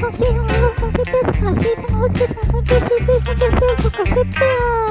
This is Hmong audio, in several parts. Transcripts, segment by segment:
Xov xij xov xov xij peb xov xij xov xij xov xij peb xov xij peb xov xij peb xov xij peb.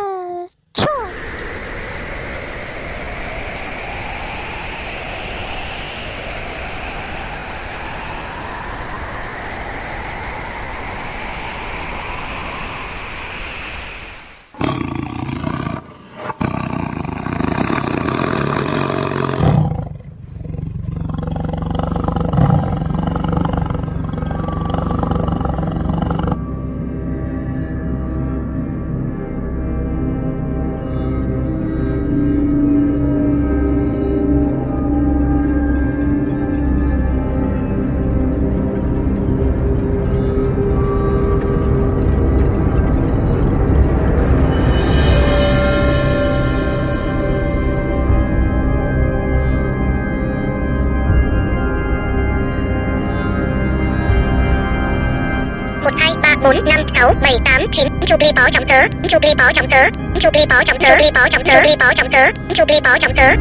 Một hai ba bốn năm sáu bảy tám chín. Chụp ly pó chấm sớ. Chụp ly pó chấm sớ. Chụp ly pó chấm sớ. Chụp ly pó chấm sớ. Chụp ly pó chấm sớ. Chụp ly pó chấm sớ.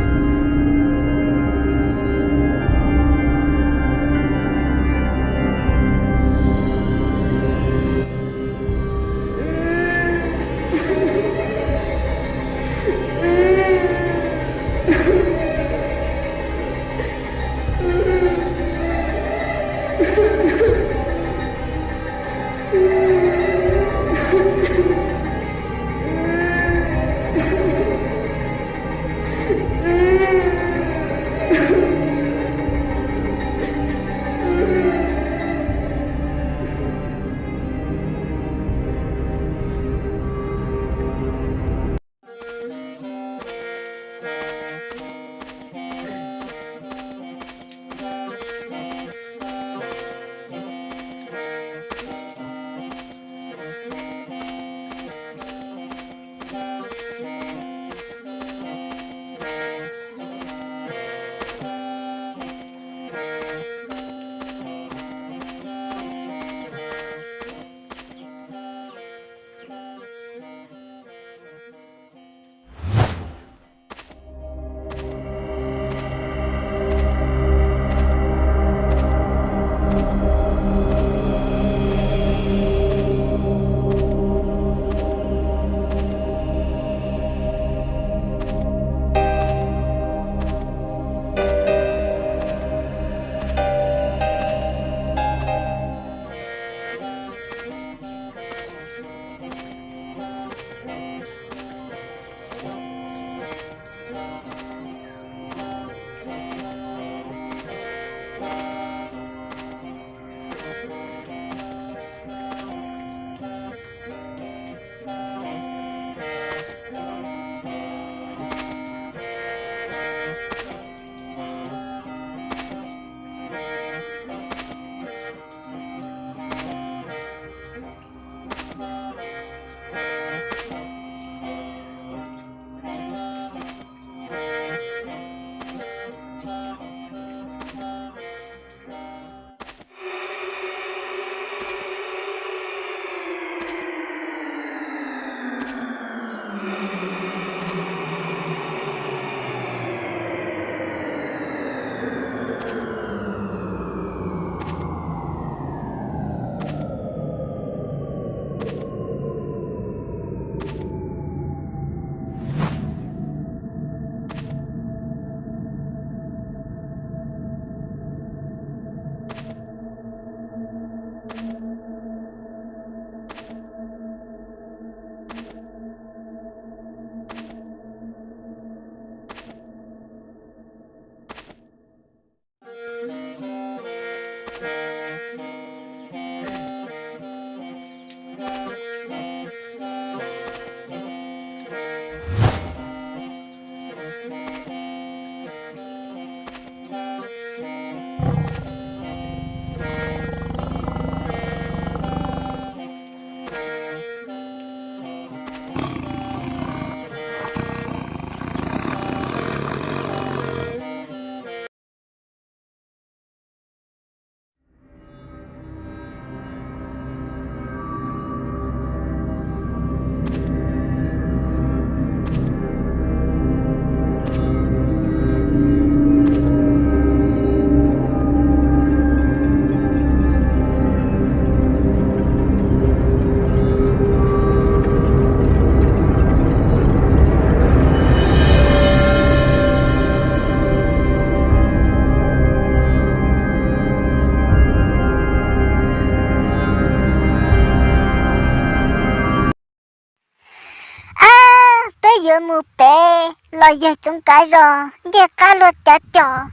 Yuav mus pem los yawg Txoov Kav Zos ncej qab luag cav cos,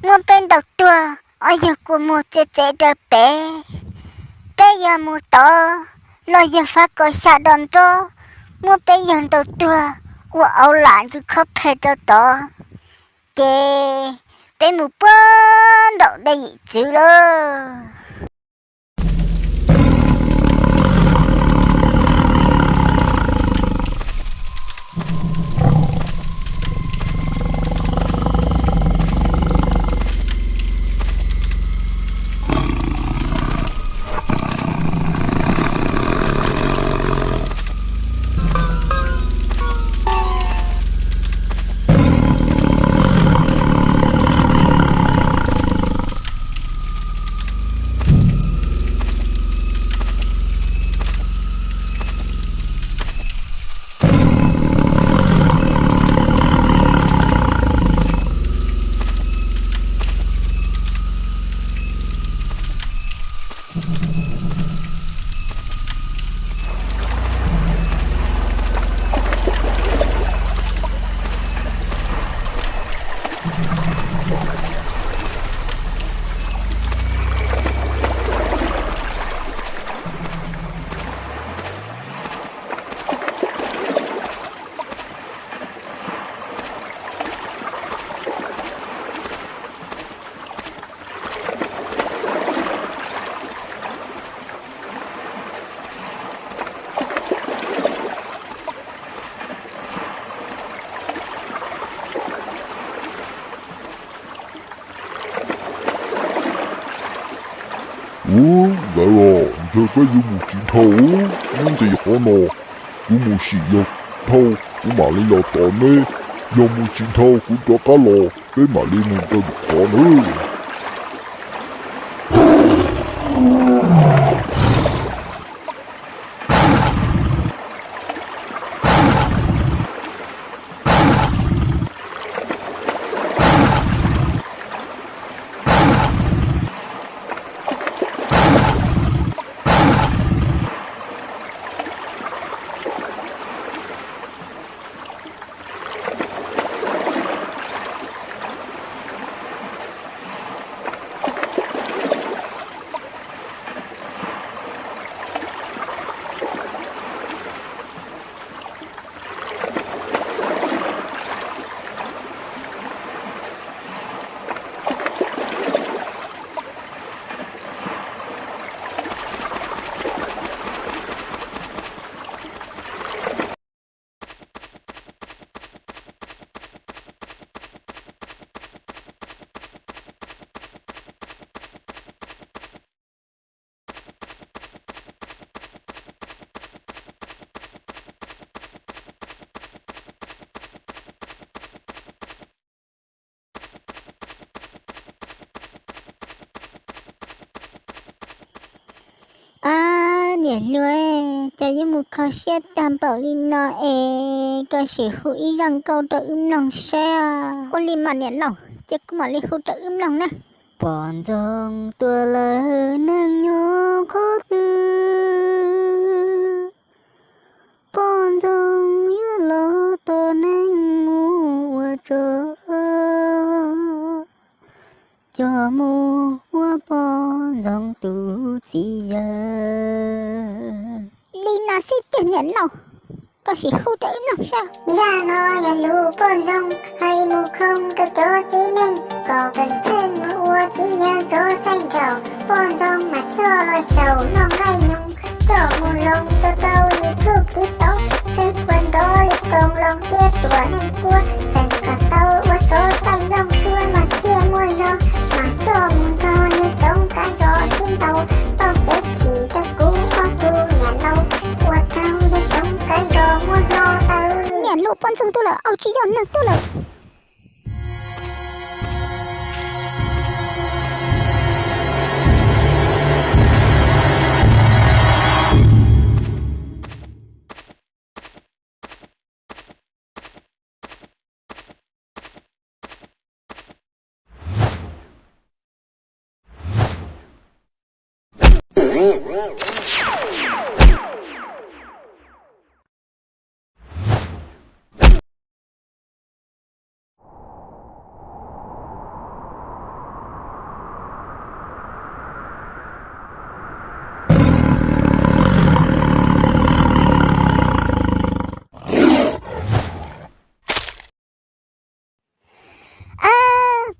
muab peb ntaus tuag, ob yawg kua muag txiav txev daws pem. Peb yuav mus tod los yawg Fab Kos Xya Do Nrob muab peb yawg ntaus tuag, ua auv lam ntsis khob phem rau tod, ces peb mus puag nraum dej Yim Txwv lawm. Ub, nkawd os, ntshe peb yuav mus tsis dhau, nyob ntxim qhov no, kuv mus sim yog dhau kuv mam li los tos neb, yog mus tsis dhau kuv rov qab los peb mam li mus rau lwm qhov nawb. Ab, niam hluas, cas yuav mus kho siab tag npaum li no es koj sim hu ib zaj nkauj rau wb mloog saib. Ua li mas niam laus, ces kuv mam li hu rau wb mloog na. Poj ntxoog tuag lawm neeg nyob qhov twg? Poj ntxoog yuav los tos neeg mus ua tsaug, coj mus ua poj ntxoog tus txiv yawg. Li no xwb tiag niam laus, koj sim hu rau wb mloog saib. Zaj no yog lus poj ntxoog hais mus khoo rau cov txiv neej kom peem tsheej mus ua txiv yawg rov txaij nraum. Poj ntxoog mas coj los xyaum noj nqaij nyoos, coj mus loo rau rau YouTube TikTok, seb puas nrov li koos loo thiab tuam neeg puab, peem kom tau ua rov txaij nplooj suab mas thiaj muaj zog. Mas coj mus nrog yawg Txoov Kav Zos sib ntaus, tau kev chim rau kuv ob tug niam laus, ua rau yawg Txoov Kav Zos muab hlo tawm. Niam laus, poj ntxoog tuag lawm, au, tsis yog neeg tuag lawm.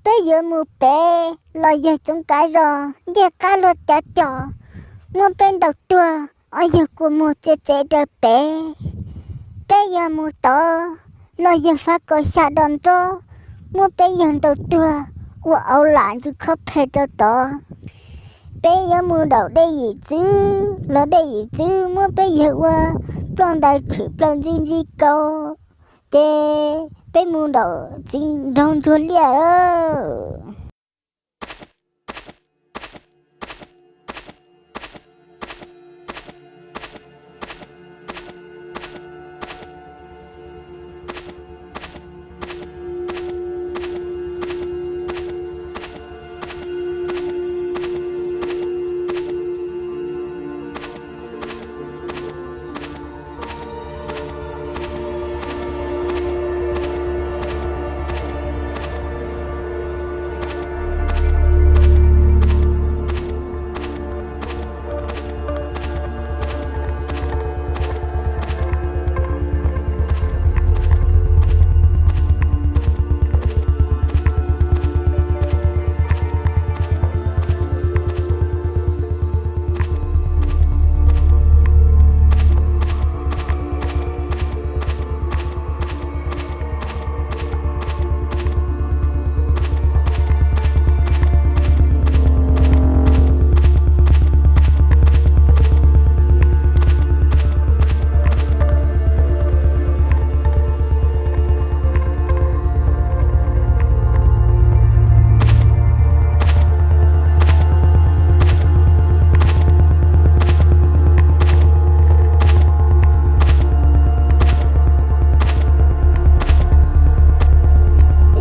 Peb yuav mus pem los yawg Txoov Kav Zos ncej qab luag cav cos muab peb ntaus tuag, ob yawg kua muag txiav txev raws pem. Peb yuav mus tod los yawg Fab Kaus Xya do nrob muab peb yawg ntaus tuag ua auv lam ntsws khob phem rau tod. Peb yuav mus daus dej yim txwv los dej yim txwv muab peb yawg ua ploj ntais tshwm plaws ntxi ntxi kaus, ces peb mus daus txiv nraug ntsuag liaj lawm.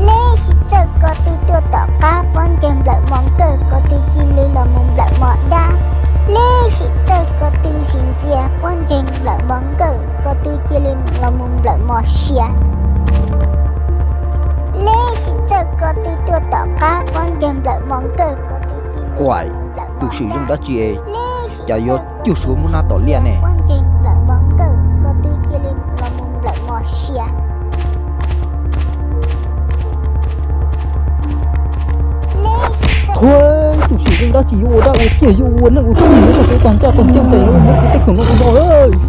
Leb sib txawj ko tw tuaj tom qab pob ntseg nplawm mos nkawj, ko tw cia li los mus nplawm mos dab. Leb sib txawj ko tw sim ntxias pob ntseg nplawm mos nkawj, ko tw cia li los mus nplawm mos sia. Leb sib txawj ko tw tuaj tom qab pob ntseg nplawm mos nkawj, ko tw cia li Uais, tus sim zoo dab tsi es cas yuav cuag Suav muab nab tom liaj ne? Pob ntseg nplawm mos nkawj, ko tw cia li los mus nplawm mos sia. Thuav, tus sim zoo dab tsi yuav ua dab ua kiag yuav ua neej ua tsav yuav muab Suav tag ncaj tag nceeg tas yuav muab kuv tej khoom no ua zog,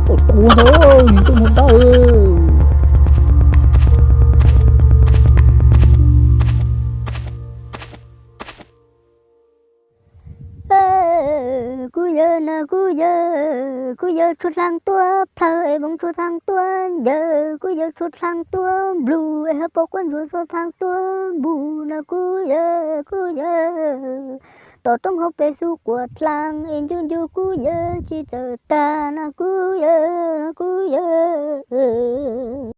txawm tua ntag, tej muag dab. Kuv yawg na kuv yawg, kuv yawg tshuav dlaag tuab plhaw es moog tshuav dlaag tuab ncaws, kuv yawg tshuav dlaag tuab nplug es hab pom quab ntsuag tshuav dlaag tuab npug na kuv yawg, kuv yawg. Tom roob hauv pes xub quas dlaag es ncu ncu kuv yawg tsis txawj tag na kuv yawg, na kuv yawg.